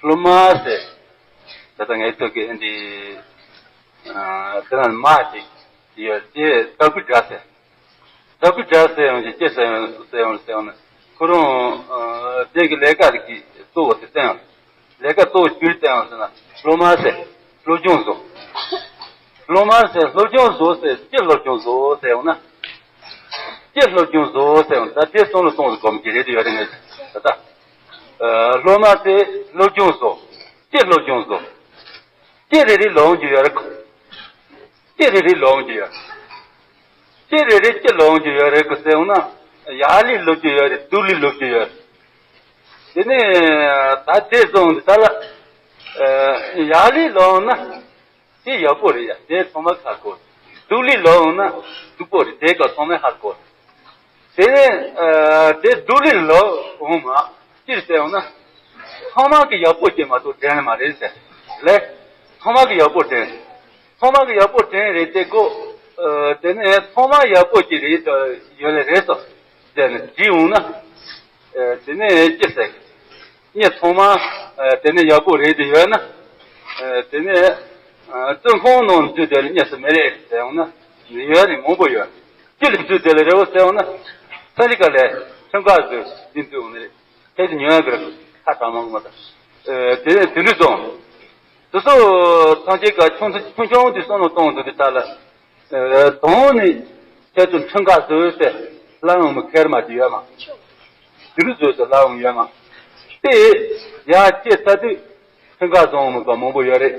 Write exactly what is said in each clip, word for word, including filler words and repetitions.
སློབ་མ་ཟེར། ད་ལྟ་ངའི་ཐོག་གི་ཨ་འདི་ཨ་དེ་ན་མ་ཅིག་ཡོད་དེ་ལྟ་བུ་འདྲ་ཟེར། ལྟ་བུ་འདྲ་ཟེར་ཡང་ཅི་སྐྱེ་ཟེར་ཡང་ཟེར་ཡང་ཟེར་ཡང་ན་ཁོ་རང་ཨ་དེ་གི་ལས་ཀ་གི་གཙོ་བོ་དེ་བསྟན་ཡང་ལས་ཀ་གཙོ་བོ་ཅི་བསྟན་ཡང་ཟེར་ན་སློབ་མ་ཟེར། སློབ་སྦྱོང་བཟོ། སློབ་མ་ཟེར་སློབ་སྦྱོང་བཟོ་ཟེར་ཅི་སློབ་སྦྱོང་བཟོ་ཟེར་ཡང་ན། ཅི་སློབ་སྦྱོང་བཟོ་ཟེར་ཡང་ད་དེ་སོང་ལ་སོང་ལ་གོམས་ཀྱི་རེད་དེ་ཡོད་རེད་ངས་ད་ལྟ། ཨ་སློབ་མ་དེ་སློབ་སྦྱོང་བཟོ། ཅི་སློབ་སྦྱོང་བཟོ། ཅི་རེ་རེ་ལོང་རྒྱུ་ཡོད་རེད། ཅི་རེ་རེ་ལོང་རྒྱུ་ཡོད། ཅི་རེ་རེ་ཅི་ལོང་རྒྱུ་ཡོད་རེད་གི་ཟེར་ཡོང་ན། ཡག་ལས་ལོབ་རྒྱུ་ཡོད་རེད། སྡུག་ལས་ལོབ་རྒྱུ་ཡོད་རེད། དེ་ནས་ད་དེ་སོང་དེ་ད་ལ། ཨ་ཡག་ལས་ལོང་ན། དེ་ཡག་པོ་རེད་ཡ། དེ་ཚང་མ་ཧ་གོ། སྡུག་ལས་ལོབ་ཡོང་ན་སྡུག་པོ་རེད། དེ་ག་ཚང་མས་ཧ་གོ། དེ་ནས་ཨ་དེ་སྡུག་ལས་ལོབ་འོང་མ་ཅིར་ཟེར་ཡོང་ན། ཚང་མ་གི་ཡག་པོ་སྐྱེ་མ་གཏོགས་དྲན་མ་རེད་ཟེར། ལས། ཚང་མ་གི་ཡག་པོ་དྲན། ཚང་མ་གི་ཡག་པོ་དྲན་རེད་དེ་གོ། ཨ་དེ་ནས་ཚང་མ་ཡག་པོ་ཅིག་རེད་དོ་ཡོད་ལེ་རེད་སོ། དེ་ནས་བྲིས་འོང་ན། ཨ་དེ་ནས་ཅི་ཟེར། མི་ཚང་མ་ཨ་དེ་ནས་ཡག་པོ་རེད་དེ་ཡོད་ན། ཨ་དེ་ནས་ཨ་བཙོན་ཁང་ནང་འཛུལ་དེ་ལ་མི་སུ་མེད་ལེ་ཟེར་འོང་ན། ཡོད་ནི་མང་པོ་ཡོད། ཅི་ལ་འཛུལ་དེ་ལ་རེ་བ་ཟེར་འོང་ན། ས་རི་ཀ་ལས་ཁྲིམས་ཁག་བཟོས་དེ་འཛུལ་འོང་ནི་རེད། ཁྱེད་ཀྱི་ཉོ་ཡག་གི་ཁ་གྲག་མང་མ་དང་། དེ་དེ་འདྲ་སོང་། དེ་ཚོ་ཐམས་ཅད་ཀ་ཆུང་ཆུང་ཆུང་ཆུང་དེ་བསམ་བློ་གཏོང་འདུག་དེ་ཚ་ལ། དོང་ནི་ཁྱེད་ཚོ་ཁྲིམས་ཁག་བཟོས་ཏེ་སླར་ཡང་མི་ཁེར་མ་དེ་ཡོད་མ། དེ་རུ་བཟོས་ཏེ་སླར་ཡང་ཡོད་མ། དེ་ཡ་ཁྱེད་ཚ་དུས་ཁྲིམས་ཁག་བཟོ་འོང་མི་ག་མང་པོ་ཡོད་རེད།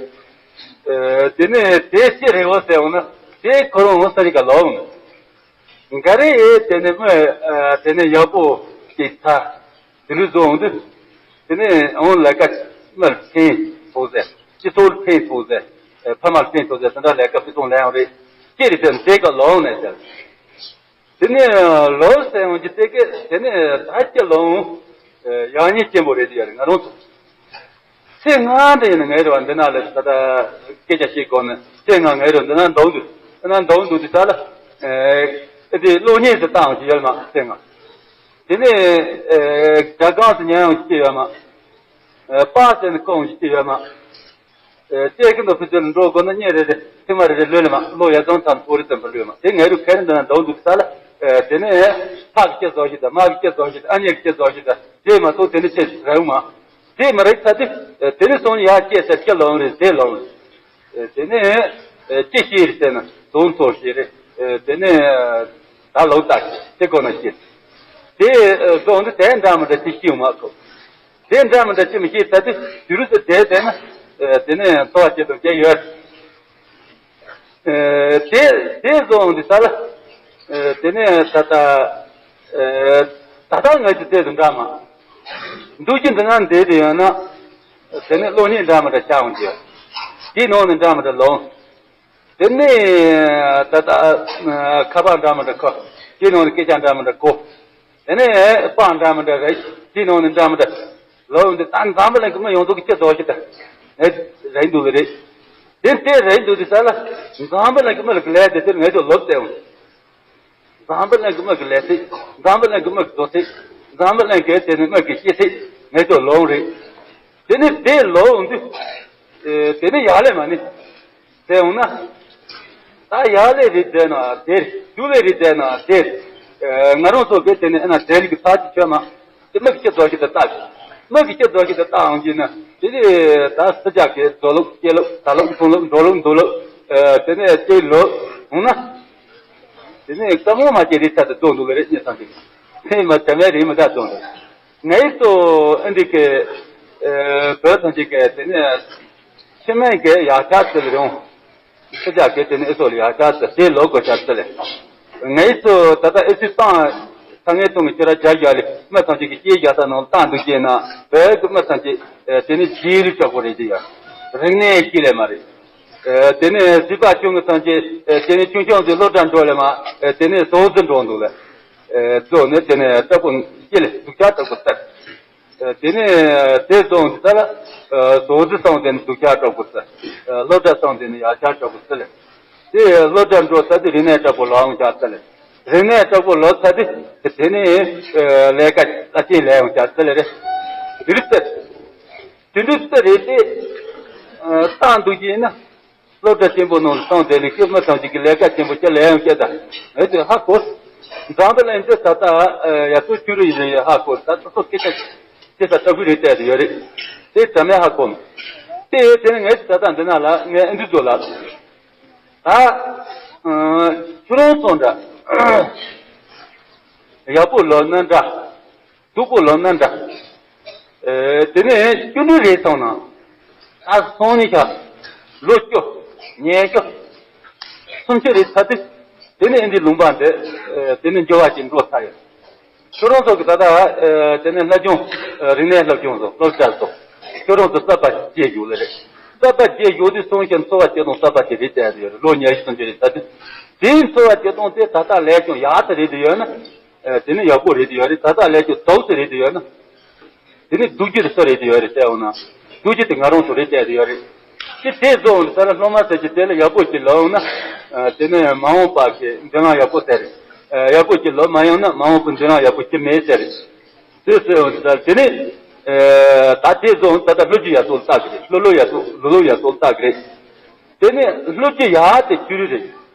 དེ་ནས་དེ་ཤེས་རེ་བ་ཟེར་འོང་ན་དེ་ཁོ་རང་ངོ་ས་རི་ཀ་ལོག་འོང་། འགའ་རེ་ཡས་དེ་ནས་སྨོས། དེ་ནས་ཡག་པོ་ཅིག་ཚ། དེ་འདྲ་བཟོ་འོང་དུས། དེ་ནས་འོང་ལས་ཀ་མར་ཕན་ཐོགས་ཟེར། སྤྱི་ཚོགས་ལ་ཕན་ཐོགས་ཟེར། ཕ་མར་ཕན་ཐོགས་ཟེར་དེ་འདྲ་ལས་ཀ་ཕུན་སུམ་ལས་ཡོང་རེད། ཅེས་རེད་ཟེར་དེ་ཀ་ལོག་ནས་ཟེར། དེ་ནས་ལོག་ཟེར་འོང་གི་དེ་ཀ་དེ་ནས་ད་ཅི་ལོག་འོང་། ཡག་ཉེས་ཆེན་པོ་རེད་དེ་ཡ་རེད་ང་རང་ཚོ། ཚེ་སྔ་འདྲ་ཡིན་ན་ངའི་རེ་བ་འདི་ན་ལས་ད་ལྟ་སྐད་ཆ་བཤད་དགོས་ནས་ཚེ་སྔ་ངའི་རེ་བ་འདི་ན་འདོག་འདུག་འདི་ན་འདོག་འདུག་འདི་ད་ལ་ཨེ་འདི་གློག་བརྙན་ཟེར་བཏང་ཡོང་གི་ཡོད་མ་ཚེ་སྔ། དེ་ནས་ཨེ་རྒྱ་སྒང་སུ་ཉན་ཡོང་གི་ཡོད་མ། ཨེ་པཱ་ཟེར་ནས་བཀོད་ཡོང་གི་ཡོད་མ། ཨེ་ཅེ་ཀི་འདུག་ཕུ་ཚོད་ལ་འགྲོ་དགོས་ན་བརྙན་རེ་རེ་ཐེངས་མ་རེ་རེ་ལོས་ལ་མ་གློག་ཡར་ཙམ་ཙམ་ཕོ་རི་ཙམ་པ་ལོས་མ་དེ་ངའི་རུ་ཁེར་འདི་ན་འདོག་འདུག་འདི་ད་ལ་ཨེ་དེ་ནས་ཕ་གི་སྐྱེ་བཟོ་ཞིག་དང་མ་གི་སྐྱེ་བཟོ་ཞིག་དང་དེ་མ་གཏོགས་དེ་ནས་ཆེ་རེད་མ། དེ་མ་རེད་ཚ་དེ། དེ་ནས་སོང་ཡར་སྐྱེས་ཟེར་སྐྱེ་ལོང་རེད་དེ་ལོང་རེད། དེ་ནས་སྐྱེ་ཤེས་རེད་ཟེར་ན་དོན་ཐོག་ཤེས་རེད། དེ་ནས་ད་ལོག་ལྟ་ཤེས་དེ་གོ་ན་ཤེས། དེ་སོང་དུས་དེ་འདྲ་མི་འདྲ་ཅི་ཤེས་མ་ཁོ། དེ་འདྲ་མི་འདྲ་ཅི་མི་ཤེས་ཚ་དེ་དུས་རུ་དེ་དེ་དེ་ན། དེ་ནས་འཚོ་བ་སྐྱེ་དང་སྐྱེ་ཡོད། དེ་དེ་བཟོ་འོང་དུས་ས་ལ། དེ་ནས་ད་ལྟ་ད་ལྟ་ང་ཚོ་དེ་དང་འདྲ་མ། འདུག་ཅི་འདི་ན་འདས་དེ་ཡོད་ན། དེ་ནས་གློག་བརྙན་འདྲ་མི་འདྲ་ཤར་འོང་གི། དེའི་ནང་ནས་འདྲ་མི་འདྲ་ལོང་། དེ་ནས་ད་ལྟ་ཁ་པར་འདྲ་མི་འདྲ་ཁོ། དེའི་ནང་ནས་སྐད་ཆ་འདྲ་མི་འདྲ་གོ། དེ་ནས་པང་འདྲ་མི་འདྲ་རེད། དེའི་ནང་ནས་འདྲ་མི་འདྲ། ལོ་འདི་ད་འཛམ་བུ་གླིང་གི་མི་ཡོངས་རྫོགས་ཀྱི་སྐྱེ་རྫོགས་ཀྱི་ད། ངས་རེད་འདུག་གི་རེད། དེ་དེ་རེད་འདུག་དེ་ས་ལ། འཛམ་བུ་གླིང་གི་མི་ལ་གི་ལས་དེ་དེར་ངས་ཚོ་ལོབས་ཏེ་འོང་། འཛམ་བུ་གླིང་གི་མི་གི་ལས་ཚིག་འཛམ་བུ་གླིང་གི་མི་གི་མཛོ་ཚིག་འཛམ་བུ་གླིང་གི་དེ་ནི་མི་གི་སྐྱེ་ཚིག་ངས་ཚོ་ལོང་རེད། དེ་ནི་དེ་ལོ་འོང་དུས། དེ་ནི་ཡག་ལས་མ་ནི། ཟེར་འོང་ན། ད་ཡག་ལས་རེད་ཟེར་ན་དེ་རེད། སྡུག་ལས་རེད་ཟེར་ན་དེ་རེད། ང་རང་ཚོ་གི་དེ་ནི་ཨ་ན་དེ་རིགས་ཀྱི་ཚར་གཅིག་ཆོད་མ། དེ་མི་གི་སྐྱེ་རྫོགས་ཤིག་ཏུ་བཏགས། མི་གི་སྐྱེ་རྫོགས་ཤིག་ཏུ་བཏགས་འོང་གི་ན། དེ་ནི་ད་སུ་ཅག་གི་རྫོགས་ལུགས་སྐྱེ་ལུགས་ད་ལུགས་མཐོང་ལུགས་འགྲོ་ལུགས་འདུག་ལུགས། དེ་ནི་སྐྱེ་ལུགས་འོང་ན། དེ་ནི་དཀའ་མོ་མ་སྐྱེ་རིགས་ཚར་དུ་རྫོགས་འདུག་ལ་རེད་སྙེ་སང་གི། ཕན་མ་དེ་མའི་རིགས་མི་འདྲ་རྫོགས་འདུག་ངའི་ཚོ་ཨ་འདི་གི་བོད་ཐམས་ཅད་ཀྱི་དེ་ནི་ཕྱི་མའི་གི་ཡག་ཆ་ཚུལ་རུང་། ཁྱེད་ཅག་གིས་དེ་ནི་ཨེ་ཚོ་ལ་ཡག་ཆ་ཚུལ་དེ་ལོ་དགོས་ཆ་ཚུལ་ལས། ངའི་ཚོ་ད་ལྟ་ཨེ་ཚོའི་ཏང་ས་ངའི་ཏང་གི་ཁྱེད་ར་རྒྱ་རྒྱ་ལས་མི་ཐམས་ཅད་ཀྱི་སྐྱེས་རྒྱ་ས་ནང་ཏང་འདུག་ཅེ་ན་བོད་ཀྱི་མི་ཐམས་ཅད་དེ་ནི་ཆེས་རིག་ཆགས་པོ་རེད་ཅེ་ཡ། རིག་གནས་ཀྱི་ལས་མ་རེད། དེ་ནི་སྲིད་པ་ཆུང་གི་ཐམས་ཅད་དེ་ནི་ཆུང་ཆུང་ཚོའི་སློབ་གྲྭ་འགྲོ་ལས་མ་དེ་ནི་ཟོག་རྫི་འགྲོ་འདུག་ལས། ཚོ་ནི་དེ་ནི་སྐྲག་པོ་སྐྱེ་ལས་སྡུག་ཆགས་སྐྲག་པོ་སྟེར། དེ་ནས་དེ་སོང་དུས་ད་ལ་ཟོག་རྫི་སོང་དེ་ནི་སྡུག་ཆགས་སྐྲག་པོ་ཟེར། སློབ་གྲྭ་སོང་དེ་ནི་ཡག་ཆགས་སྐྲག་པོ་ཟེར་ལ། དེ་སློབ་གྲྭ་འགྲོ་ཚར་དུས་རིག་གནས་སྐྲག་པོ་ལོག་ཡོང་ཆགས་ཟེར་ལ། རིག་གནས་སྐྲག་པོ་ལོག་ཚར་དུས་དེ་ནི་ལས་ཀ་ལ་ཅིག་ལས་ཡོང་ཆགས་ཟེར་ལ་རེད། དེ་རིགས་ཟེར། དེ་འདྲའི་རྩི་རེད་དེ། ཨ། བཏང་འདུག་ཅེ་ན། སློབ་གྲྭ་ཆེན་པོ་ནང་སོང་དེ་ནི་སྐྱེ་མི་ཐམས་ཅད་ཀྱི་ལས་ཀ་ཆེན་པོ་ཅི་ལས་ཡང་སྐྱེ་ད། ཨེ་དེ་ཧ་གོ། འཛམ་བུ་གླིང་འདི་ད་ལྟ་ཡ་སོ་ཆུ་རུ་ཡིན་ཡ་ཧ་གོ། ད་སོ་སོ་སྐད་ཆ་སྐད་ཆ་ལྟ་བུ་རེད་བལྟས་ཡོད་རེད། དེ་ཙམ་ཡང་ཧ་གོ། དེ་དེ་ནི་ངས་ད་ལྟ་འདི་ན་ལ་ངས་ཨེ་འདི་ཚོ་ལ། ད་ཁྱོད་རང་ཚོ་འདྲ། ཡག་པོ་ལོ་ན་འདྲ། སྡུག་པོ་ལོ་ན་འདྲ། ཨེ། དེ་ནས་ཆུང་དུས་རེད་སོང་ན། ད་སོང་ནས་ཤ། ལོ་བཅུ། ཉི་ཤུ། སུམ་ཅུ་རེད་ཚར་དུས། དེ་ནས་ཨེ་འདི་ལུང་པ་འདི། ཨེ། དེ་ནས་འགྱུར་བ་ཅིག་འགྲོ་ཚར་ཡོད། ཁྱོད་རང་ཚོ་གི་ད་ལྟ། ཨེ། དེ་ནས་སློབ་སྦྱོང་། ཨེ། རིག་གནས་སློབ་སྦྱོང་ཚོ་སློབ་གྲྭ་ཚོ། ཁྱོད་རང་ཚོ་གསར་པ་སྐྱེས་ཡོད་ལེ་རེད། གསར་པ་སྐྱེས་ཡོད་དུས་སོང་ཞིང་འཚོ་བ་སྐྱེལ་སྟངས་གསར་པ་ཅིག་རེད་བལྟས་ཡོད་རེད། ལོ་ཉི་ཤུ་སུམ་ཅུ་རེད་ཚར་དུས། དེའི་འཚོ་བ་སྐྱེལ་སྟངས་དེ་ད་ལྟ་ལས་ཀྱང་ཡག་ཏུ་རེད་དུ་ཡོད་ན། ཨེ། དེ་ནི་ཡག་པོ་རེད་དུ་ཡོད་རེད། ད་ལྟ་ལས་ཀྱང་དོག་ཏུ་རེད་དུ་ཡོད་ན། དེ་ནི་སྡུག་རྒྱུ་རེད་སུ་རེད་དུ་ཡོད་རེད་བལྟས་འོང་ན། སྡུག་རྒྱུ་དེ་ང་རང་ཚོ་རེད་བལྟས་དུ་ཡོད་རེད། དེ་དེ་བཟོ་འོང་དུས་ད་ལ་སློབ་མ་ཟེར་གྱི་དེ་ལ་ཡག་པོ་ཅིག་ལབ་འོང་ན། ཨེ། དེ་ནི་མ་འོངས་པ་གི་མདུན་ལམ་ཡག་པོ་ཟེར་རེད། ཨེ། ཡག་པོ་ཅིག་ལབ་མ་ཡོང་ན་མ་འོངས་པའི་མདུན་ལམ་ཡག་པོ་ཅིག་མེད་ཟེར་རེད། དེ་ཟེར་འོང་དུས་ད་དེ་ནི། ཨེ། ད་དེ་བཟོ་འོང་ད་ལྟ་སློབ་རྒྱུ་ཡག་སོ་ལྟ་གི་རེད། སློབ་ལོ་ཡག་སོ་ལོ་ལོ་ཡག་སོ་ལྟ་གི་རེད། དེ་ནི་སློབ་རྒྱུ་ཡག་དེ་ཆུ་རུ་རེད།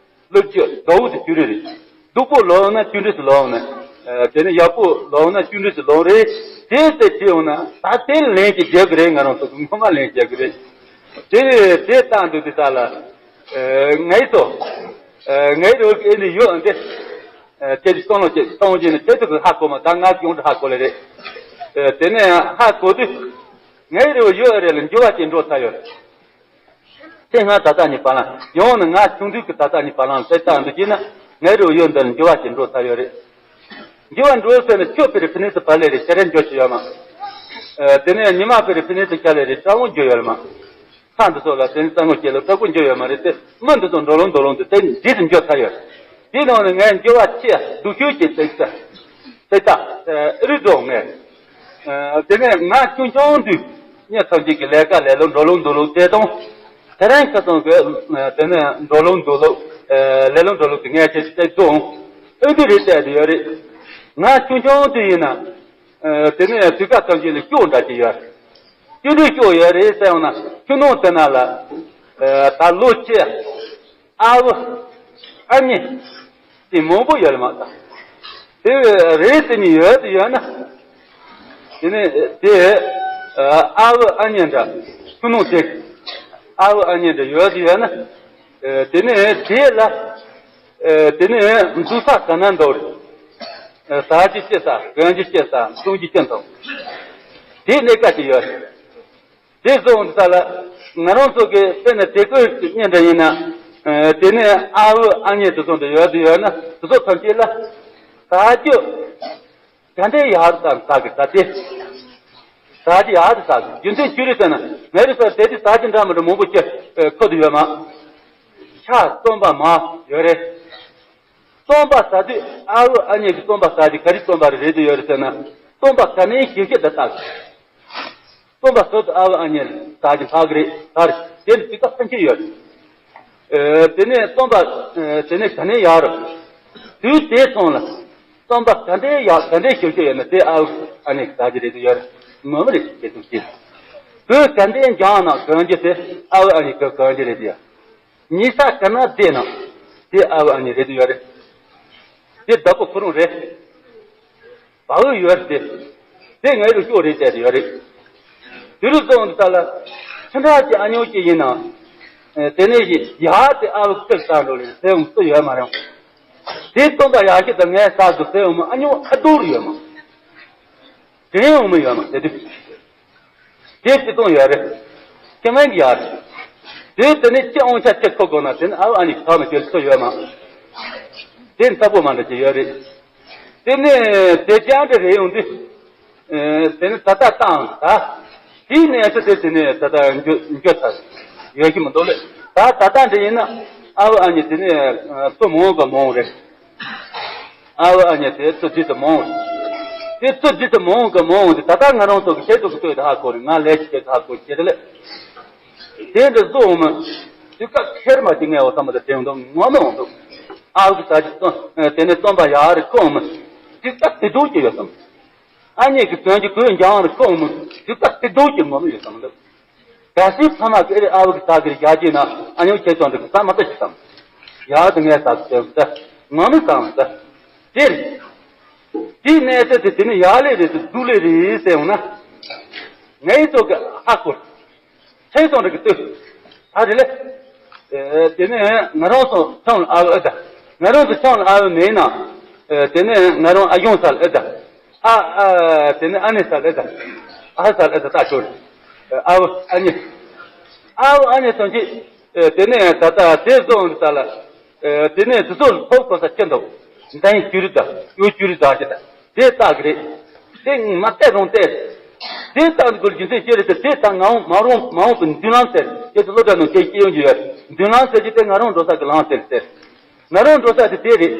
སློབ་རྒྱུ་དོག་དེ་ཆུ་རུ་རེད། སྡུག་པོ་ལོ་ན་ཆུ་འདྲི་སུ་ལོ་ན། ཨེ། དེ་ནི་ཡག་པོ་ལོ་ན་ཆུ་འདྲི་སུ་ལོ་རེད། དེ་ལྟ་བྱས་འོང་ན་ད་དེ་ལན་གྱི་རྒྱག་གི་རེད། ང་རང་ཚོ་གི་ངོ་མ་ལན་རྒྱག་གི་རེད། དེ་དེ་ལྟ་འདུག་དེ་ད་ལ། ཨེ། ངའི་ཚོ། ཨེ། ངའི་རོགས་ཨེ་ནི་ཡོད་འདི། ཨེ། དེ་དེ་སྟོང་ལོ་ཅེ་སྟོང་ཅེ་ནི་དེ་ཚོ་གི་ཧ་གོ་མ། ད་ང་གི་ཡོང་དུ་ཧ་གོ་ལེ་རེད། ཨེ། དེ་ནས་ཧ་གོ་དུས། ངའི་རོགས་ཡོད་རེད་ལ་འགྱུར་བ་ཅིག་འགྲོ་ཚར་ཡོད་རེད། དེ་སྔ་ད་ལྟ་གཉིས་བར་ལ་ཡང་ན་ང་ཆུང་དུས་ཀྱི་ད་ལྟ་གཉིས་བར་ལ་དེ་ལྟ་འདུག་ཅེ་ན། ངའི་རོགས་ཡོད་འདི་ལ་འགྱུར་བ་ཅིག་འགྲོ་ཚར་ཡོད་རེད། འགྱུར་བ་འགྲོ་ཟེར་ན་ཁྱོད་ཕེ་རི་ཕི་ནི་སི་བར་ལས་རེད། ཁྱེད་རང་འགྱུར་ཅི་ཡོད་མ། ཨེ། དེ་ནས་ཉི་མ་ཕེ་རི་ཕི་ནི་སི་ཁྱེད་ལས་རེད། སྤྲང་བོ་འགྱུར་ཡོད་མ། ས་འདི་ཚོ་ལ་དེ་ནི་ས་ངོ་སྐྱེ་ལ་སྤྲང་བོ་འགྱུར་ཡོད་མ་རེད་དེ། མི་འདི་ཚོ་འགྲོ་ལོང་འགྲོ་ལོང་དུ་དེ་འདི་དུ་འགྱུར་ཚར་ཡོད། དེའི་ནང་ནས་ངས་འགྱུར་བ་ཆེ་སྡུག་ཤོས་ཀྱི་དེ་ལྟ། དེ་ལྟ། ཨེ། རི་འགྲོ་ངས། ཨེ། དེ་ནས་ང་ཆུང་ཆུང་དུས་ངས་ཐམས་ཅད་ཀྱི་ལས་ཀ་ལས་ལོ་འགྲོ་ལོང་འགྲོ་ལོང་དེ་དང་། དེ་རིང་ཁ་སང་གི་དེ་ནས་འགྲོ་ལོང་འགྲོ་ལོང་། ཨེ། ལས་ལོང་འགྲོ་ལོང་དེ་ངས་བྱས་ཏེ་བཙོང་། ཨེ་འདི་རེད་བལྟས་དེ་ཡོད་རེད། ང་ཆུང་ཆུང་དུས་ཡིན་ན། ཨེ། དེ་ནས་དུས་སྐབས་ཐམས་ཅད་ལ་སྐྱོ་འདྲ་ཅིག་ཡོད། སྐྱོ་དུས་སྐྱོ་ཡོད་རེད་ཟེར་ཡོང་ན་ཁྱོད་ནང་དེ་ན་ལ། ཨེ། ད་ལོ་ཆེ། ཨ་བུ། ཨ་མྱེས། དེ་མང་པོ་ཡོད་རེད་མ་ད། དེ་རེད་དེ་ནི་ཡོད་དུ་ཡོད་ན། དེ་ནས་དེ། ཨ་བུ་ཨ་མྱེས་འདྲ། ཁྱོད་ནང་དེ། ཨ་བུ་ཨ་མྱེས་འདྲ་ཡོད་དུ་ཡོད་ན། དེ་ནས་དེ་ལ། དེ་ནས་འཛུལ་ས་ག་ན་འདུག་རེད། ཟ་རྒྱུ་ཅི་ཟ། གོན་རྒྱུ་ཅི་ཟ། འཐུང་རྒྱུ་ཅི་འཐུང་། དེ་གནས་ཀ་ཅི་ཡོད་རེད། དེ་སོང་ཙང་ལ། ང་རང་ཚོ་གི་དཔེར་ན་དེ་ཀོས་ཉིན་འདྲ་ཡིན་ན། དེ་ནས་ཨ་བུ་ཨ་མྱེས་དེ་ཚོ་འདྲ་ཡོད་དུ་ཡོད་ན་དེ་ཚོ་ཐམས་ཅད་ལ། ཟ་རྒྱུ། ག་འདྲའི་ཡག་དང་ཟ་གི་ད་དེ། ཟ་རྒྱུ་ཡག་དུ་ཟ་གི། རྒྱུ་མཚན་ཅི་རེད་ཟེར་ན་ངའི་རེ་ས་དེ་དུས་ཟ་རྒྱུ་འདྲ་མི་འདྲ་མང་པོ་ཅིག་ཁོ་དུ་ཡོད་མ། ཤ་སྟོན་པ་མ་ཡོད་རེད། སྟོན་པ་ཟ་དུས་ཨ་བུ་ཨ་མྱེས་ཀྱི་སྟོན་པ་ཟ་རྒྱུ་ག་རེ་སྟོན་པ་རེ་རེད་དུ་ཡོད་རེད་ཟེར་ན། སྟོན་པ་ག་ནས་ཞིག་ཞིག་དུ་ཟ་གི། སྟོན་པ་ཟོ་དུ་ཨ་བུ་ཨ་མྱེས་ཟ་རྒྱུ་ཕ་གི་རེད་ཟ་རེད། དེ་ནི་དུས་སྐབས་ཕན་ཆད་ཡོད་རེད། དེ་ནས་སྟོན་པ། དེ་ནས་ག་ནས་ཡག་རུ། དུས་དེ་སོང་ལ། སྟོན་པ་ག་འདྲའི་ཡག་ག་འདྲའི་ཞིབ་ཞིབ་ཡོད་ན་དེ་ཨ་བུ་ཨ་མྱེས་ཟ་རྒྱུ་རེད་དུ་ཡོད་རེད། མོ་མི་རེད་ཅེས་དུ་ཞིབ། དུས་ག་འདྲའི་འཇང་ན་གོན་རྒྱུ་དེ་ཨ་བུ་ཨ་མྱེས་གོན་གོན་རྒྱུ་རེད་དུ་ཡོད། ཉི་ཤ་ག་ན་བསྡད་ན་དེ་ཨ་བུ་ཨ་མྱེས་རེད་དུ་ཡོད་རེད། དེ་བདག་པོ་ཁོ་རང་རེད། བའུ་ཡོད་དེ། དེ་ངའི་རུ་ཤོག་རེད་བྱས་ཏེ་ཡོད་རེད། དེ་རུ་སོང་ད་ལ། ཁྱི་འདྲ་གྱི་ཨ་ཉོ་གྱི་ཡིན་ན། དེ་ནས་ཡག་དེ་ཨ་བུ་ཁྱི་ཟ་འགྲོ་ལེ་ཟེར་འོང་སུ་ཡོད་མ་རེད། དེ་སྟོན་པ་ཡག་ཤི་དང་ངས་ཟ་དུ་ཟེར་འོང་མ་ཨ་ཉོ་ཨ་དུར་ཡོད་མ། དྲན་འོང་མི་ཡོད་མ་དེ་དུས། དེ་སྤྱི་གཙང་ཡོད་རེད། ཁྱི་མེད་ཀྱི་ཡོད་རེད། དེ་དེ་ནས་ཁྱི་ཨོང་ཆ་ཁྱི་ཁོ་དགོས་ན་དེ་ནི་ཨ་བུ་ཨ་ནི་ཁ་མ་ཁྱོད་ཚོ་ཡོད་མ། དེ་ནི་ཚ་པོ་མ་འདྲ་ཅིག་ཡོད་རེད། དེ་ནས་དེ་ཅང་དེ་རེད་ཡོང་དུས། དེ་ནི་ད་ལྟ་བཏང་ད། དེའི་གནས་ཚུལ་དེ་དེ་ནས་ད་ལྟ་འགྱོ་འགྱོ་ཚར། ཡོད་ཀྱི་མི་འདུག་ལེ། ད་ད་ལྟ་འདི་ཡིན་ན་ཨ་བུ་ཨ་ནི་དེ་ནས་ཚོ་མང་ག་མང་རེད། ཨ་བུ་ཨ་མྱེས་དེ་ཚོ་འདི་ཚོ་མང་། དེ་ཚོ་འདི་ཚོ་མང་གི་མང་དེ་ད་ལྟ་ང་རང་ཚོ་གི་ཆེད་དུ་གི་ལྟོས་དེ་ཧ་གོ་རེད། ང་ལས་ཀྱི་ཆེད་དུ་ཧ་གོ་ཁྱེད་ལས། དེ་འདྲ་བཟོ་འོང་མ། དུས་སྐབས་ཁེར་མ་ཅིག་ངས་འོ་ས་མ་དེ་དྲན་འདུག་ངོ་མ་འོང་འདུག་ཨ་བུ་གི་ད་ཅི་སྟོན་དེ་ནས་སྟོན་པ་ཡག་རེད་ཁོ་འོང་མ། དུས་སྐབས་དེ་དུས་ཀྱི་ཡོད་སམ། ཨ་མྱེས་ཀྱི་དོན་གྱི་གོས་འཇང་རུ་ཁོང་མོ་དུས་སྐབས་དེ་དུས་ཀྱི་ངོ་མ་ཡོད་བསམ་འདུག་གལ་སྲིད་ཕ་མ་གི་ཨེ་རེད་ཨ་བུ་གི་ད་གི་རེད་རྒྱ་ཆེ་ན་ཨ་ཉོ་ཁྱེད་ཚོ་འདི་གི་ས་མ་ལྟ་ཞིག་བསམ། ཡག་དུ་ངས་ད་གི་ད་ངོ་མ་བསམ་ད། དེ་རེད། དེའི་གནས་ཚུལ་དེ་དེ་ནི་ཡག་ལེ་རེད་དུ་སྡུག་ལེ་རེད་ཟེར་ཡོང་ན། ངའི་ཚོ་གི་ཧ་གོ། ཁྱེད་ཚོ་འདི་གི་ལྟོས། ད་དེ་ལེ། ཨེ་དེ་ནས་ང་རང་ཚོ་ཆང་ལ་ཨ་བུ་ཨེ་ད། ང་རང་ཚོ་ཆང་ལ་ཨ་བུ་མེད་ན། ཨེ་དེ་ནས་ང་རང་ཨ་གཞུང་ས་ལ་ཨེ་ད། ཨ་ཨ་དེ་ནས་ཨ་ནེ་ས་ལ་ཨེ་ད། ཨ་ས་ལ་ཨེ་ད་ད་ཤོར། ཨ་བུ་ཨ་ནེ། ཨ་བུ་ཨ་ནེ་སོང་ཅི། ཨེ་དེ་ནས་ད་ད་དེ་བཟོ་འོང་ས་ལ། ཨེ་དེ་ནས་དེ་ཚོ་ལ་ཐོབ་གོ་ས་ཅི་འདུག་འདའ་ཡིན་ཅུ་རི་ད་ཡོད་ཅུ་རི་ད་ཅི་ད། དེ་རྟགས་ཀྱི་རེད། དེ་མ་བལྟས་རུང་བལྟས། དེ་རྟགས་འདི་ཚོ་རྒྱུ་མཚན་ཅི་རེད་ཟེར་དེ་ད་ང་འོང་མ་རུང་མ་འོངས་པའི་མདུན་ལམ་ཟེར་དེ་ཚོ་སློབ་གྲྭ་ནང་དེ་སྐྱེ་ཡོང་རྒྱུ་ཡོད། མདུན་ལམ་ཟེར་གྱི་དེ་ང་རང་འགྲོ་ས་གི་ལམ་ཟེར་ཟེར། ང་རང་འགྲོ་ས་དེ་དེ་རེད།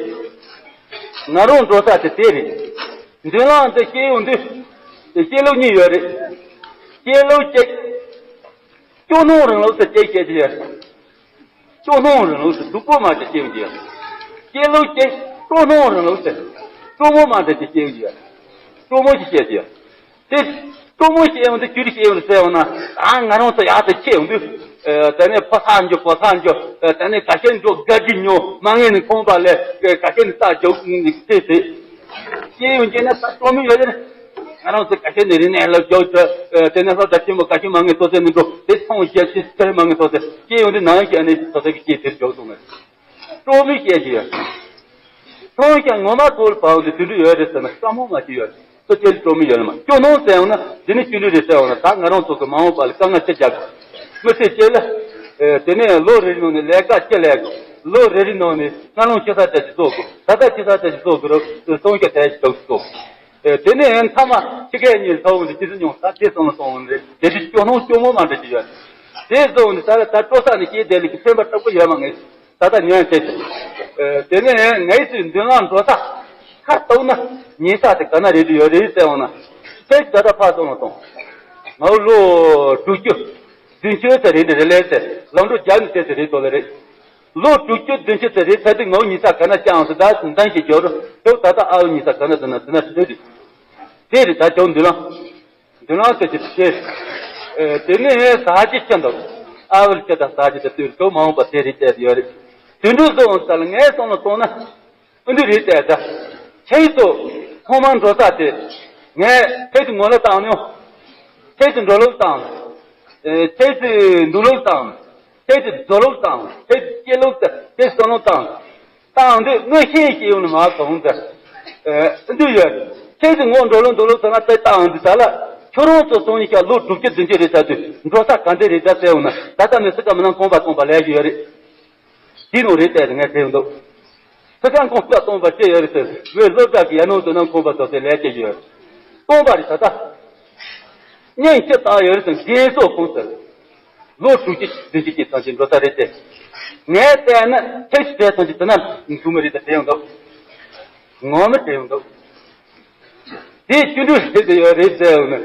ང་རང་འགྲོ་ས་དེ་དེ་རེད། མདུན་ལམ་འདི་སྐྱེ་ཡོང་དུས་དེ་སྐྱེ་ལུགས་གཉིས་ཡོད་རེད། སྐྱེ་ལུགས་གཅིག་སྐྱོ་སྣང་རིང་ལུགས་སུ་སྐྱེ་སྐྱེ་རྒྱུ་ཡོད། སྐྱོ་སྣང་རིང་ལུགས་སུ་སྡུག་པོ་མ་ཅིག་སྐྱེ་རྒྱུ། སྐྱེ་ལུགས་ཀྱི་སྐྱོ་སྣང་རིང་ལུགས་སུ་སྐྱོ་མོ་མ་འདྲ་ཅིག་སྐྱེ་རྒྱུ། སྐྱོ་མོ་ཞིག་སྐྱེ་རྒྱུ། དེ་སྐྱོ་མོ་སྐྱེ་ཡོང་དུས་ཅི་རིགས་སྐྱེ་ཡོང་དུས་ཟེར་ཡོང་ན། ཨ་ང་རང་ཚོ་ཡག་ཏུ་ཁྱེར་ཡོང་དུས། ཨ་དེ་ནས་ཕོ་ས་འཇོག་གོ་ས་འཇོག་ཨ་དེ་ནས་ག་ཤེད་འགྲོ་དགའ་སྐྱིད་མྱོང་མ་ངན་ནས་ཁོང་པ་ལས་ཨ་ག་ཤེད་ནས་རྟ་རྒྱུག་ནས་བལྟས་ཏེ། སྐྱེ་ཡོང་རྒྱུ་ན་ད་སྟོང་མི་ཡོད་རེད། ང་རང་ཚོ་ག་ཤེད་ནས་རིག་གནས་ལ་རྒྱུགས་ཚོད་དེ་ནས་སློབ་གྲྭ་ཆེན་མོ་ག་ཤེད་མ་ངན་ཐོག་ཚད་ནས་འགྲོ་དེ་མཐོང་བཤད་ཚེ་དེར་མ་ངན་ཐོག་ཚད་སྐྱེ་ཡོང་དུས་ནང་བཞིན་ཨ་ནེ་ཐོག་ཚད་ཀྱི་སྐྱེ་དེར་རྒྱུགས་སོང་ངས། སྟོང་མི་བཤད་ཀྱི་ཡོད། མཐོང་ཀྱང་ངོ་མ་ཐོག་ལ་བབས་ཏེ་དུད་འགྲོ་ཡོད་རེད་ཟེར་ན་བསམ་བློ་མ་བྱེད་ཡོད་རེད། སོ་སྐྱེ་སྟོང་མི་ཡོད་ལ་མ་སྐྱོ་སྣང་ཟེར་ཡོང་ན་འདི་ནི་སྐྱོ་ལུས་རེད་ཟེར་ཡོང་ན་ད་ང་རང་ཚོ་གི་མ་འོངས་པ་ལ་དཀའ་ངལ་ཆེ་རྒྱག་མི་ཚེ་སྐྱེལ་ལ། དེ་ནས་ལོ་རེ་རེ་ནང་ནས་ལས་ཀ་ཅི་ལས་དགོས། ལོ་རེ་རེ་ནང་ནས་སྣ་ལུང་ཅི་ས་ཅི་ཞིག་བཟོ་དགོས། ད་ལྟ་ཅི་ས་ཅི་ཞིག་བཟོ་དགོས་རུ་སྟོང་སྐྱ་དལ་ཞིག་བཟོ་དགོས། དེ་ནས་མཐའ་མ་ཕྱི་སྐད་གཉིས་ལ་ཐོག་འདི་ཅི་སུ་མྱོང་ད་དེ་སོང་ལ་སོང་འདི་དེ་དུས་སྐྱོ་སྣང་སྐྱོ་མོ་མ་འདྲ་ཅི་ཡོད། དེ་བཟོ་འདི་ད་ལ་ད་སྤྲོ་ས་ནས་སྐྱེས་དེ་ལ་གི་སེམས་པ་སྐྲག་པོ་ཡོད་མ་ངེས། ད་ལྟ་ཉོན་ཆེ་ཆེ། དེ་ནས་ངའི་ཚོའི་མདུན་ལམ་འགྲོ་ས་ཁ་གཏུགས་ན་ཉེ་ས་དེ་ག་ན་རེད་དུ་ཡོད་རེད་ཟེར་འོང་ན། ཁྱེད་ད་ལྟ་ཕར་སོང་ལ་སོང་། ང་ལོ་དྲུག་ཅུ་བདུན་ཅུ་ཚེ་རེད་འདི་རེད་ལས་ཚེ་ལམ་འགྲོ་རྒྱག་ནི་ཚེ་ཚེ་རེད་དོ་ལེ་རེད། ལོ་དྲུག་ཅུ་བདུན་ཅུ་ཚེ་རེད་ཚེ་དུས་ངའོ་ཉེ་ས་ག་ན་ཅང་སུ་ད་འདང་ཞིག་འཇོག་རོ་དེའོ་ད་ལྟ་ཨའོ་ཉེ་ས་ག་ན་དུ་ན་དུ་ན་དུ་དུ་དེ་རེད་ད་དེའོ་མདུན་ལམ། མདུན་ལམ་ཟེར་གྱི་དེ། དེ་ནས་ཟ་རྒྱུ་ཅི་འདུག་ཨ་བལ་སྐྱེ་དང་ཟ་རྒྱུ་དེ་དུས་ཚོད་མ་འོངས་པ་དེ་རིགས་བལྟས་ཡོད་རེད། དུད་འགྲོ་བཟོ་འོང་ས་ལ་ངས་སོང་ལ་སོང་ན། ཨུ་འདི་རེད་བལྟས་ད། ཁྱེད་ཚོ་ཐོག་མར་འགྲོ་ས་དེ། ངས་ཁྱེད་ཚོ་ངོ་ལ་བཏང་ནས། ཁྱེད་ཚོ་འགྲོ་ལུགས་བཏང་། ཁྱེད་ཚོ་འདུག་ལུགས་བཏང་། ཁྱེད་ཚོ་འགྲོ་ལུགས་བཏང་། ཁྱེད་ཚོ་སྐྱེ་ལུགས་བཏང་། ཁྱེད་ཚོ་སོང་ལུགས་བཏང་། བཏང་དུས་དངོས་ཤེས་ཀྱི་ཡོང་ནས་མ་གོང་དུ། ཨ་འདི་ཡོད། ཁྱེད་ཀྱི་ངོ་འགྲོ་ལོ་འགྲོ་ལོ་ཚང་མ་དཔེ་བཏང་འདི་ད་ལ། ཁྱོད་རང་ཚོ་སོང་ཡིན་ཤག་ལོ་དྲུག་ཅུ་བདུན་ཅུ་རེད་ཚར་དུས་འགྲོ་ས་ག་འདྲ་རེད་ད་ཟེར་འོང་ན་ད་ལྟ་མི་སྲིད་ཀ་མི་ནང་ཁོང་པ་སྟོང་པ་ལས་ཀྱི་ཡོད་རེད། དེ་ནོ་རེད་ལྟས་ངས་ཟེར་འདུག་སྲིད་ཀ་ཁོང་པ་སྟོང་པ་ཅི་ཡོད་རེད་ཟེར་བའི་སློབ་གྲྭ་གི་ཡ་ནོ་ཚོ་ནང་ཁོང་པ་ཚོ་དེ་ལས་ཀྱི་ཡོད། སྟོང་པ་རེད་ད་ལྟ། གཉེན་ཁྱེད་བཏགས་ཡོད་རེད་ཟེར་རྒན་སོགས་ཁོང་ཟེར། ལོ་དྲུག་ཅུ་བདུན་ཅུ་ཅིག་ཐམས་ཅད་འགྲོ་ས་རེད་དེ། ངས་བལྟས་ན་ཁྱེད་ཀྱི་བལྟས་ཐམས་ཅད་དེ་ན་འགྲོ་མི་རེད་དེ་དྲན་ཡོང་འདུག་ངོ་མི་དྲན་ཡོང་འདུག་དེ་སྐྱོ་འགྲོ་རེད་དེ་ཡོད་རེད་ཟེར་ཡོང་ན།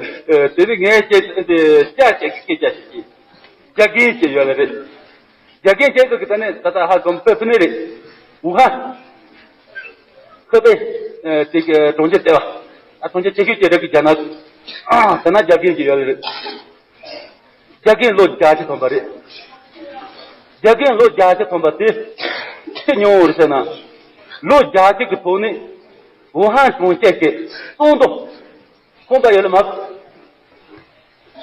དེ་ནི་ངས་བཤད་དེ་ཅག་ཅག་གི་སྐད་ཆ་ཞིག་གིས། རྒྱ་རྒན་ཅིག་ཡོད་ལ་རེད། རྒྱ་རྒན་ཁྱེད་ཚོ་གི་ད་ནས་ད་ལྟ་ཧ་གོ་ཕེ་ཕུ་ནི་རེད། ཝུ་ཧན། ཁོ་པས་དེ་གི་གྲོང་ཁྱེར་ལྟེ་བ། ཨ་གྲོང་ཁྱེར་ཆེ་ཤོས་ཅིག་རེད་གི་རྒྱ་ནག་ཨ་ད་ན་རྒྱ་རྒན་ཅིག་ཡོད་ལ་རེད། རྒྱ་རྒན་ལོ་བརྒྱད་ཅུ་ཐོན་པ་རེད། རྒྱ་རྒན་ལོ་བརྒྱད་ཅུ་ཐོན་པ་དེ་ཅི་མྱོང་བ་རེད་ཟེར་ན། ལོ་བརྒྱད་ཅུ་གི་ཐོག་ནས་ཝུ་ཧན་གྲོང་ཁྱེར་གྱི་སོང་དོ། ཁོང་པ་ཡོད་ལ་མ།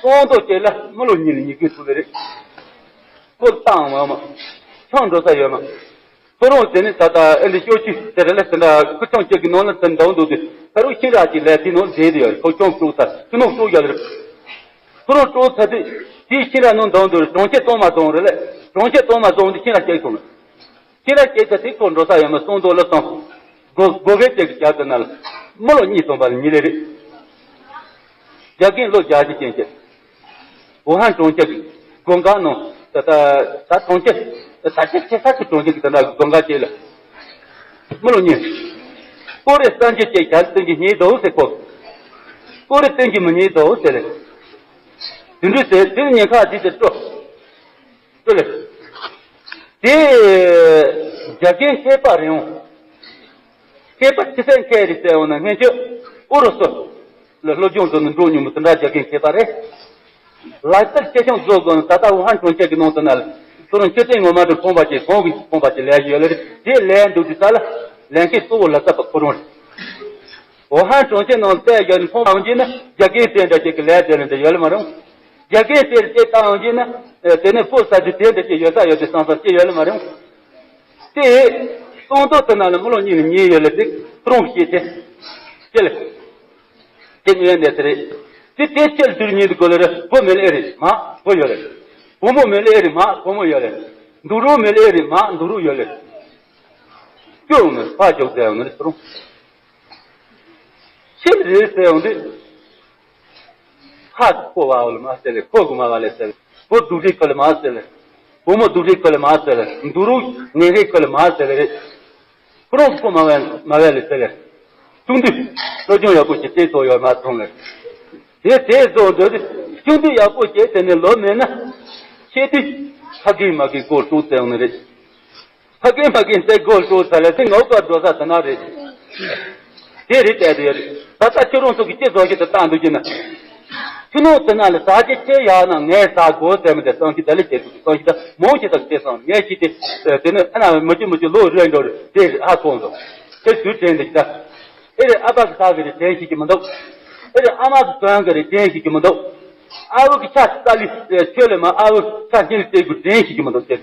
སོང་དོ་ཅེ་ལ་མི་ལོ་གཉིས་ལ་ཉིས་ཀྱི་ཐུག་ལ་རེད། ཁོ་བཏང་བ་མ། ཆང་འགྲོ་ས་ཡོད་མ། ཁོ་རང་དེ་ནི་ད་ལྟ་ཨེ་འདི་ཤོག་ཆུ་དེ་རེ་ལ་དེ་འདྲ་ཁུ་ཆང་ཅིག་གི་ནང་ལ་དེ་འདང་འདུག་དུས་ད་རུང་ཤིང་ར་ཅིག་ལས་དེ་ནང་འཛེགས་དེ་ཡོད་ཁོ་ཆང་སྤྲོ་ས་ཁུ་ནོག་སྤྲོ་རྒྱག་ལ་རེད། ཁོ་རང་སྤྲོ་ཚར་དུས་དེའི་ཤིང་ར་ནང་འདང་འདུག་གྲོང་ཁྱེར་གཏོང་མ་གཏོང་རེ་ལ་གྲོང་ཁྱེར་གཏོང་མ་གཏོང་དུས་ཤིང་ར་སྐྱེས་སོང་ལ། ཁྱེད་རང་སྐད་ཆ་དེ་ཁོ་འགྲོ་ས་ཡོད་མ་སོང་དོ་ལ་སོང་། སྒོ་སྒོ་ཁའི་སྐད་ཀྱི་རྒྱབ་ཏུ་ན་ལ། མི་ལོ་གཉིས་སོང་བ་ལ་ཉིན་ལས་རེད། རྒྱ་རྒན་ལོ་བརྒྱད་ཅུ་ཅན་གྱི། ཝུ་ཧན་གྲོང་ཁྱེར་གྱི་སྒོ་འགག་ནང་ད་ད་ད་གྲོང་ཁྱེར་ད་ཆེ་ཆེ་ས་ཀྱི་གྲོང་ཁྱེར་གྱི་ད་ད་སྒོ་འགག་བཅས་ལ། མི་ལོ་གཉིས། ཀོ་རེ་སངས་རྒྱས་ཀྱི་རྒྱལ་སྟོན་གྱི་ཉེས་དོ་ཟེར་ཁོ། ཀོ་རེ་སྟོན་གྱི་མི་ཉེས་དོ་ཟེར་ལེ། དེ་འདྲ་ཟེར་དེ་ནི་ཉེན་ཁ་དེ་དེ་སྤྲོ། ལྟོས་ལེ། དེ་རྒྱ་རྒན་མཁས་པ་རེད་འོང་། མཁས་པ་ཆི་སེ་མཁས་རེད་ཟེར་འོང་ན་སྔན་ཆད་ཨུ་རུ་སུ། ལ་སློབ་སྦྱོང་དུ་ནི་འགྲོ་མྱོང་མི་དེ་འདྲ་རྒྱག་མཁན་མཁས་པ་རེད། ལག་རྩལ་ཆེ་ཆུང་བཟོ་དགོས་ན་ད་ལྟ་ཝུ་ཧན་གྲོང་ཁྱེར་གྱི་ནང་དུ་ན་ལ་ཁོ་རང་མཆོད་རྟེན་ངོ་མ་དུ་ཕོངས་པ་ཅིག་གོང་གི་ཕོངས་པ་ཅིག་ལས་ཡོད་ལེ་རེད། དེ་ལས་འདུག་དུས་ད་ལ་ལས་མཁན་གཙོ་བོ་ལ་བསྟབས་པ་ཁོ་རང་རེད། ཝུ་ཧན་གྲོང་ཁྱེར་ནང་བཙལ་ཡོད་ནི་ཕོངས་པ་འོང་གྱི་ན་རྒྱ་སྐད་དེ་འདྲ་ཅིག་གི་ལས་དེ་ལ་འདི་ཡོད་ལེ་མ་རུང་། རྒྱ་སྐད་དེར་དེ་བཏང་འོང་གྱི་ན་དེ་ནས་ཕོ་ས་དུ་དེ་འདྲ་ཅིག་ཡོད་ས་ཡོད་དུ་སང་སང་ཅི་ཡོད་ལེ་མ་རུང་། དེ་སྟོང་ཐོག་ཏུ་ན་ལ་མི་ལོ་གཉིས་ནས་ཉེ་ཡོད་ལ་དེ་ཁོ་རང་ཤེས་ཏེ། ཅི་ལ། དེ་ངོས་ནས་དེ་རེད། དེ་དེ་ཁྱེད་དུས་ཉིད་དུ་གོ་ལ་རེ་བུ་མེད་ལ་ཨེ་རེད་མ་བུ་ཡོད་ལེ། བུ་མོ་མེད་ལ་ཨེ་རེད་མ་བུ་མོ་ཡོད་ལེ། འདུག་རོགས་མེད་ལ་ཨེ་རེད་མ་འདུག་རོགས་ཡོད་ལེ། སྐྱོ་ཡོང་ནས་ཕ་ཅོག་ཙེ་ཡོང་ནས་སོ་རུང་། ཆེ་རེད་ཟེར་ཡོང་དུས། ཧ་ཁོ་བ་ལ་མ་ཟེར་ལེ་ཁོ་གུ་མ་བ་ལེ་ཟེར་ལེ་བུ་སྡུག་རིགས་ཁོ་ལ་མ་ཟེར་ལེ། བུ་མོ་སྡུག་རིགས་ཁོ་ལ་མ་ཟེར་ལེ་འདུག་རོགས་ངན་རིགས་ཁོ་ལ་མ་ཟེར་ལེ་རེད། ཁོ་རང་ཁོ་མ་བས་མ་བས་ལེ་ཟེར་ལེ། ཆུང་དུས་སློབ་སྦྱོང་ཡག་པོ་ཞིག་སྤྲད་ཐུབ་ཡོད་མ་མཐོང་ལེ། དེ་དེ་བཟོ་འདོད་དུས་ཆུང་དུས་ཡག་པོ་བྱས་དེ་ནས་ལོ་མེད་ན་ཆེ་དུས་ཕ་གི་མ་གི་སྒོར་ཏོག་ཙམ་ཡོང་ནི་རེད། ཕ་གི་མ་གི་ཟས་སྒོར་ཏོག་ཟ་ལེ་དེ་ངོ་ག་འགྲོ་ས་དེ་ན་རེད། དེ་རེད་བལྟས་དེ་རེད། ད་ལྟ་ཁྱོད་རང་ཚོ་གི་ཅི་བཟོ་ཞིག་ཏུ་བཏང་འདུག་ཀྱི་ན། ཁྱོད་རང་དེ་ན་ལ་ཟ་ཅི་ཆེ་ཡག་ན་ངས་ཟ་དགོས་ཟེར་མི་དེ་བསམ་གྱི་ད་ལེ་བྱེད་དུས་བསམ་གྱི་ད་མང་ཆེ་ད་བལྟས་སོང་ངས་ཤི་དེ། དེ་ནི་ཨ་ན་མི་ཅི་མི་ཅི་ལོ་རེ་འགྲོ་རེད་དེ་རེད་ཨ་ཁོང་ཚོ། དེ་དུས་དྲན་འདུག་ད། ཨེ་རེད་ཨ་ཕ་གི་ད་གི་རེད་དྲན་ཤེས་ཀྱི་མི་འདུག་ཨེ་རེད་ཨ་མ་གི་དོན་གི་རེད་དྲན་ཤེས་ཀྱི་མི་འདུག་ཨ་བུ་གི་ཆ་ས་ལི་ཆོས་ལས་མ་ཨ་བུ་ཆ་སྙིང་ལྟེ་གུ་དྲན་ཤེས་ཀྱི་མི་འདུག་དེ།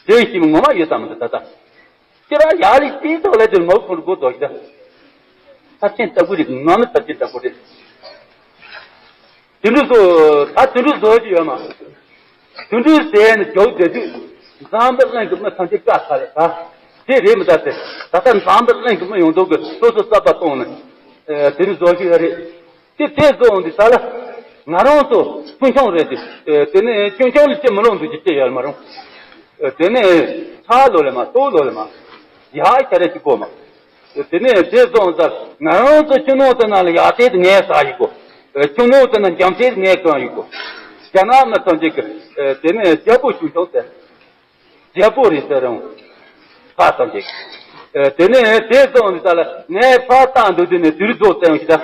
དྲན་ཤེས་མི་ངོ་མ་ཡོད་ས་མི་འདུག་ད་ད། ཁྱེད་རང་ཡག་ལི་ཏི་ཏོག་ལས་དེར་ངོ་ཁོར་དགོས་དོ་ཞིག་ད། ཐབས་ཆེན་ལྟ་བུ་རེད་ངོ་མི་ཐབས་ཆེན་ལྟ་བུ་རེད། དུད་འགྲོ་བཟོ། ད་དུད་འགྲོ་བཟོ་གི་ཡོད་མ། དུད་འགྲོ་ཟས་ནི་འཇོག་བསྡད་དུས། འཛམ་བུ་གླིང་གི་མི་ཐམས་ཅད་དཀའ་ཚ་རེད་ད། དེ་རེད་མི་ད་དེ། ད་ལྟ་འཛམ་བུ་གླིང་གི་མི་ཡོངས་རྫོགས་ཀྱི་སོ་སོ་རྩ་བ་གཏོང་ནས། དུད་འགྲོ་བཟོ་གི་ཡོད་རེད། དེ་དེ་བཟོ་འོང་དུས་ད་ལ། ང་རང་ཚོ་ཆུང་ཆུང་རེད་དེ། དེ་ནས་ཆུང་ཆུང་ལ་ཅི་མི་ལོང་འདུག་ཅི་ཅི་ཡོད་མ་རུང་། དེ་ནས་ཚ་ལོ་ལས་མ་ལྟོ་ལོ་ལས་མ། ཡག་ཤ་རེ་ཅིག་དགོས་མ། དེ་ནས་དེ་སོང་ཙང་ང་རང་ཚོ་ཆུ་ནང་དུ་ན་ལ་ཡག་དེ་ངས་ཟ་ཡི་གོ། ཆུ་ནང་དུ་ན་འཇམ་དེ་ངས་གང་ཡི་གོ། རྒྱ་ནག་མི་ཚོ་འཇིག་གི། དེ་ནས་རྒྱལ་པོ་ཞུ་ཆོག་ཟེར། རྒྱལ་པོ་རེད་ཟེར་རུང་། ཕ་ཚོ་འཇིག་དེ་ནས་དེ་སོང་ཙང་ལ་ངས་ཕ་བཏང་འདུག་དེ་ནས་དུར་རྫོགས་ཙམ་ཞིག་ད།